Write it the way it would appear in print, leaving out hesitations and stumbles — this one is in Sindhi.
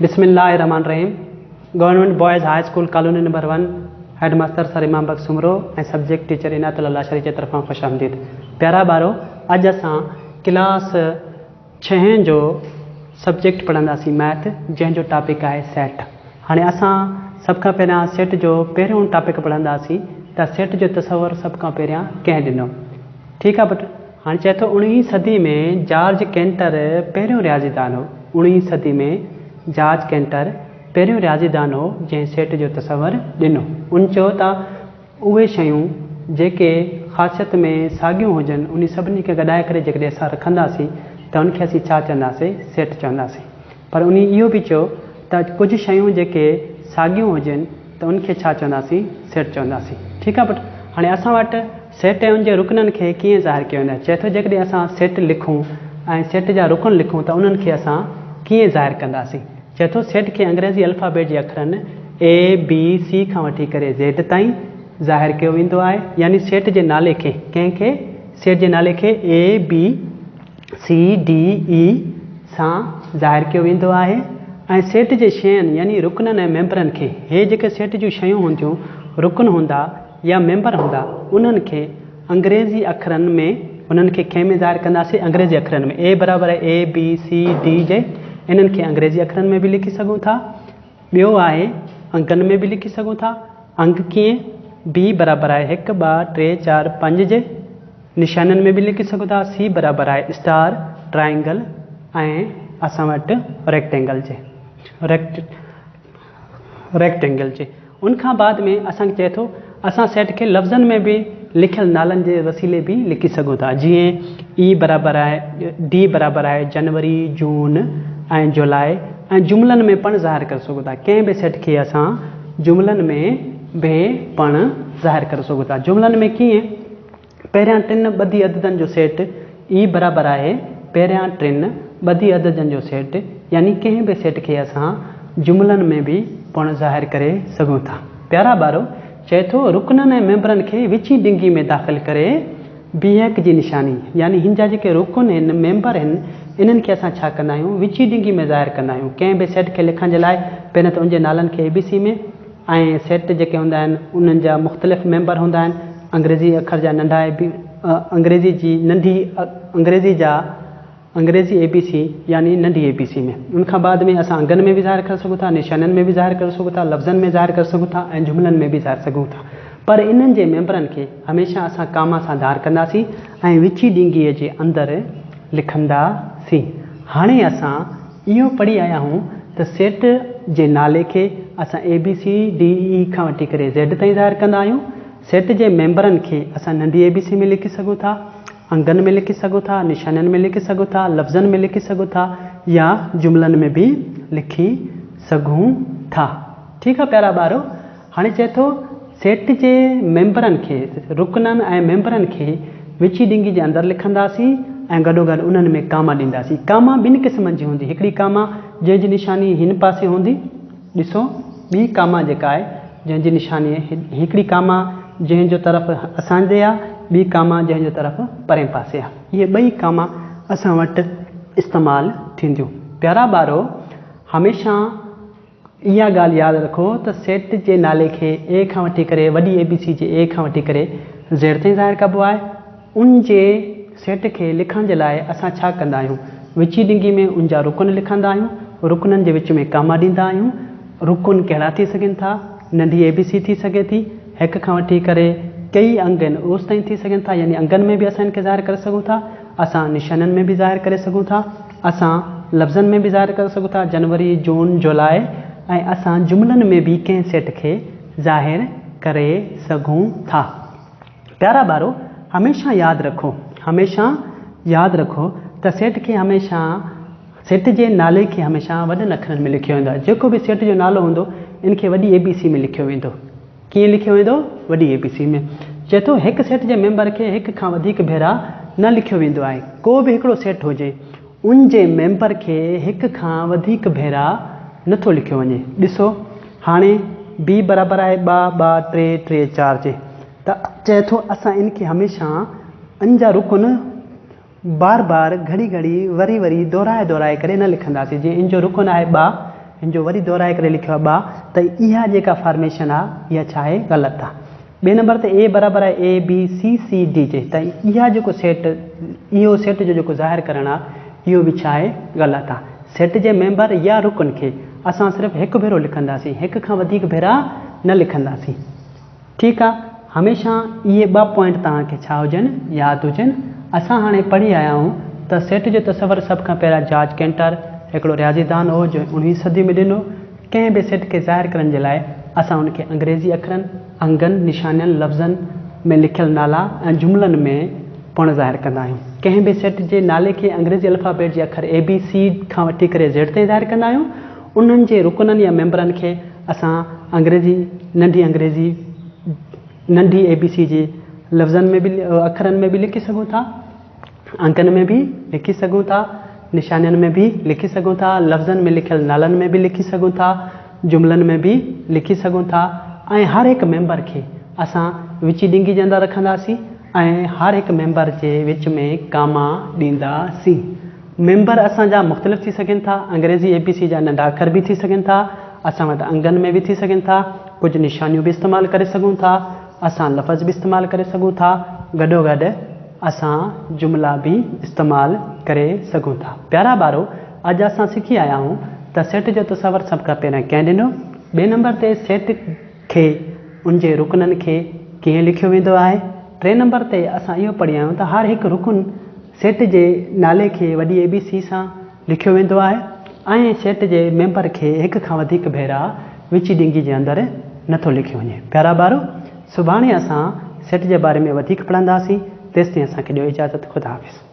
بسم الله الرحمٰن الرحيم government boys high school colony number one head master sir Imam Bakhsh Soomro ۽ subject teacher Inayat Ullah Lashari جي طرفان خوش آمديد پيارا ٻارو اڄ اسان ڪلاس ڇهين جو سبجيڪٽ پڙهنداسين مئٿ جنهن جو ٽاپڪ آهي سيٽ هاڻي اسان سڀ کان پهريان سيٽ جو پهريون ٽاپڪ پڙهنداسين ته سيٽ جو تصور سڀ کان پهريان ڪنهن ڏنو ٺيڪ آ پٽ هاڻي چئي ٿو اڻويهين صدي ۾ جارج ڪينٽر پهريون رياضيدان هو. اڻويهين صدي ۾ جارج ڪينٽر پهريون رياضيدان هو جنهن سيٽ جو تصور ڏنو. ان چيو ته اهي شيون جيڪي خاصيت ۾ ساڳيون هجن انهي سڀني کي گڏائي ڪري جيڪڏهن اسان رکنداسين ته ان کي اسين ڇا چونداسين سيٽ چونداسين. پر انهي اهو به چيو ته ڪجهه شيون جيڪي ساڳيون هجن ته ان کي ڇا چونداسين سيٽ چونداسين. ٺيڪ آ پٽ هاڻي اسان وٽ سيٽ ۽ ان جي رڪنن کي ڪيئن ظاهر ڪيو ويندو آهي؟ چئي ٿو جيڪڏهن اسان سيٽ لکون ۽ سيٽ جا رڪن لکون ته انهن کي اسان ڪيئن ظاهر ڪنداسين؟ چئي ٿو سيٽ کي انگريزي الفابيٽ جي اکرن اي، بي، سي کان وٺي ڪري زيڊ تائين ظاهر ڪيو ويندو آهي يعني سيٽ جي نالي کي ڪنهن کي؟ سيٽ جي نالي کي اي، بي، سي، ڊي، اي سان ظاهر ڪيو ويندو آهي ۽ سيٽ جي شين يعني رڪنن ۽ ميمبرن کي هي جيڪي سيٽ جون شيون هونديون رڪن هوندا يا ميمبر هوندا انهن کي انگريزي اکرن ۾ انهن کي ڪنهن ۾ ظاهر ڪنداسين انگريزي اکرن ۾ اي برابر آهي اي بي سي ڊي جي انهن کي انگريزي اکرن ۾ به لکي سگهون ٿا ٻيو آهي انگن ۾ به لکي سگهون ٿا انگ ڪيئن بي برابر آهي هڪ ٻه ٽي چار پنج جي نشانن ۾ به لکي سگهون ٿا سي برابر آهي اسٽار ٽرائنگل ۽ اسان وٽ ريڪٽينگل جي ريڪٽ ريڪٽينگل جي ان کان بعد ۾ اسان کي چئي ٿو اسان سيٽ کي لفظن ۾ به لکيل نالن جي وسيلي به لکي سگهون ٿا جيئن اي برابر آهي ڊي برابر آهي جنوري جون ۽ جولاء ۽ جملن ۾ پڻ ظاهر ڪري سگهون ٿا ڪنهن به سيٽ کي اسان جملن ۾ به پڻ ظاهر ڪري سگهون ٿا جملن ۾ ڪيئن پهريان ٽن ٻڌي عددن جو سيٽ اي برابر آهي پهريان ٽن ٻڌي عددن جو سيٽ يعني ڪنهن به سيٽ کي اسان جملن ۾ به پڻ ظاهر ڪري سگهون ٿا. پيارا ٻارو! چئي ٿو رڪنن ۽ ميمبرن کي وچين ڊنگي ۾ داخل ڪري بيهڪ جي نشاني يعني هن جا جيڪي رڪن هن ميمبر هن انهن کي اسان ڇا ڪندا آهيون وچين ڊنگي ۾ ظاهر ڪندا آهيون ڪنهن به سيٽ کي لکڻ جي لاء پهريان ته ان جي نالن کي اي بي سي ۾ ۽ سيٽ جيڪي هوندا آهن انهن جا مختلف ميمبر هوندا آهن انگريزي اکر جا ننڍا اي بي انگريزي جي ننڍي انگريزي جا انگريزي اي بي سي يعني ننڍي اي بي سي ۾ ان کان بعد ۾ اسان انگن ۾ به ظاهر ڪري سگهون ٿا نشانين ۾ به ظاهر ڪري سگهون ٿا لفظن ۾ ظاهر ڪري سگهون ٿا ۽ جملن ۾ به ظاهر سگهون ٿا پر انهن جي ميمبرن کي هميشه اسان ڪاما سان ڌار ڪنداسين ۽ وچي ڏينگيء جي اندر لکنداسين هاڻي اسان اهو پڙهي آيا آهيون ته سيٽ جي نالي کي اسان اي بي سي ڊي اي کان وٺي ڪري زيڊ تائين ظاهر ڪندا آهيون. سيٽ جي ميمبرن کي اسان ننڍي اي بي سي ۾ لکي سگهون ٿا، انگن ۾ لکي سگهون ٿا، نشانين ۾ لکي سگهون ٿا، لفظن ۾ لکي سگهون ٿا يا جملن ۾ به لکي سگهون ٿا. ٺيڪ آ پيارا ٻارو. هاڻي چئي ٿو سيٽ جي ميمبرن کي، رڪنن ۽ ميمبرن کي وچين ڏنگي جي اندر لکنداسين ۽ گڏوگڏ انهن ۾ ڪاما ڏينداسين. ڪاما ٻن قسمن جي هوندي، هڪڙي ڪاما جنهن جي نشاني هن پاسي هوندي، ڏسو، ٻي ڪاما جيڪا آهي جنهن جي نشاني هڪڙي ڪاما جنهن جو طرف اسان ڏي آهي، ٻي ڪاما جنهن جو طرف پرئين پاسي آهي. اهي ٻئي ڪاما اسان وٽ استعمال ٿينديون. پيارا ٻارو! هميشه اها ڳالهه ياد رکو ته سيٽ جي نالي کي اي کان وٺي ڪري وڏي اي بي سي جي اي کان وٺي ڪري زيڊ تائين ظاهر ڪبو آهي. ان جي سيٽ کي لکڻ جي لاء اسان ڇا ڪندا آهيون؟ وچين ڏنگي ۾ ان جا رڪن لکندا آهيون. رڪنن جي وچ ۾ ڪاما ڏيندا آهيون. رڪن ڪهڙا ٿي سگهن ٿا؟ ننڍي اي بي سي ٿي سگهي ٿي. هڪ کان وٺي ڪري ڪيئي انگ آهن اوستائين ٿي سگهن ٿا يعني انگن ۾ به اسان ان کي ظاهر ڪري سگهون ٿا. اسان نشانين ۾ به ظاهر ڪري سگهون ٿا. اسان لفظن ۾ به ظاهر ڪري سگهون ٿا، جنوري، جون، جولاء، ۽ اسان جملن ۾ به ڪنهن سيٽ کي ظاهر ڪري سگهون ٿا. پيارا ٻارو، هميشه ياد رکو، هميشه ياد رکو ته سيٽ کي هميشه سيٽ جي نالي کي هميشه وڏن اکرن ۾ لکيو ويندو آهي. جيڪو به سيٽ جو نالو هوندو، ان کي وڏي اي بي سي ۾ لکيو ويندو. ڪيئن لکيو ويندو؟ وڏي اي بي سي ۾. چئي ٿو هڪ سيٽ جي ميمبر کي هڪ کان وڌيڪ ڀيرا نه لکيو ويندو آهي. ڪو به هڪڙو سيٽ هجي، ان جي ميمبر کي هڪ کان وڌيڪ ڀيرا نه ٿو لکيو وڃي. ڏسو، هاڻي بي برابر آهي ٻه، ٻه، ٽي، ٽي، چار جي ته چئي ٿو اسان ان کي هميشه ان جا رڪن بار بار، گهڙي گهڙي، وري وري، دهرائي دهرائي ڪري نه لکنداسين. جيئن ان جو رڪن آهي ٻه، هن جو وري دهرائي ڪري لکيو آهي ٻه ته اها جيڪا فارميشن آهي اها ڇا آهي غلط آهي. ٻئي نمبر تي اي برابر آهي اي بي سي سي ڊي جي ته اها جيڪو سيٽ اهو سيٽ جو جيڪو ظاهر ڪرڻ آهي اهو به ڇا آهي غلط آهي. سيٽ جي ميمبر يا رڪن کي اسان صرف هڪ ڀيرو لکنداسين هڪ کان وڌيڪ ڀيرا نه لکنداسين. ٺيڪ آ هميشه اهي ٻه پوائنٽ توهان کي ڇا هجن ياد هجن. اسان هاڻي پڙهي آيا آهيون ته سيٽ جو تصور سڀ کان پهريان جارج ڪينٽر هڪڙو رياضيدان هو جنهن اڻويهين صدي ۾ ڏنو. ڪنهن به سيٽ کي ظاهر ڪرڻ جي لاء اسان ان کي انگريزي اکرن، انگن، نشانين، لفظن ۾ لکيل نالا ۽ جملن ۾ پڻ ظاهر ڪندا آهيون. ڪنهن به سيٽ جي نالي کي انگريزي الفابيٽ جي اکر اي بي سي کان وٺي ڪري زيڊ تائين ظاهر ڪندا آهيون. انهن جي رڪنن يا ميمبرن کي اسان انگريزي ننڍي انگريزي ننڍي اي بي سي جي لفظن ۾ به اکرن ۾ به لکي سگهون ٿا، انڪن ۾ به لکي سگهون ٿا، نشانين ۾ به لکي سگهون ٿا، لفظن ۾ لکيل نالن ۾ به لکي سگهون ٿا، جملن ۾ به لکي سگهون ٿا ۽ هر هڪ ميمبر کي اسان وچين ڏنگي جي اندر رکنداسين ۽ هر هڪ ميمبر جي وچ ۾ ڪاما ڏينداسين. ميمبر اسان جا مختلف ٿي سگهن ٿا، انگريزي اي بي سي جا ننڍا اکر به ٿي سگهن ٿا، اسان وٽ انگن ۾ به ٿي سگهن ٿا، ڪجهه نشانيون به استعمال ڪري سگهون ٿا، اسان لفظ به استعمال ڪري سگهون ٿا، گڏوگڏ اسان جملا به استعمال ڪري سگهون ٿا. پيارا ٻارو! اڄ اسان سکي آيا آهيون ته سيٽ جو تصور سڀ کان پهريان ڪنهن ڏنو؟ ٻئي نمبر تي سيٽ کي ان جي رڪنن کي ڪيئن لکيو ويندو آهي؟ ٽئين نمبر تي اسان اهو پڙهي آيا آهيون ته هر هڪ رڪن سيٽ جي نالي کي وڏي اي بي سي سان لکيو ويندو آهي ۽ سيٽ جي ميمبر کي هڪ کان وڌيڪ ڀيرا وچين ڏنگي جي اندر نه ٿو لکيو وڃي. پيارا ٻارو! سڀاڻي اسان سيٽ جي باري ۾ وڌيڪ پڙهنداسين، تيستائين اسان کي ڏيو اجازت. خدا حافظ.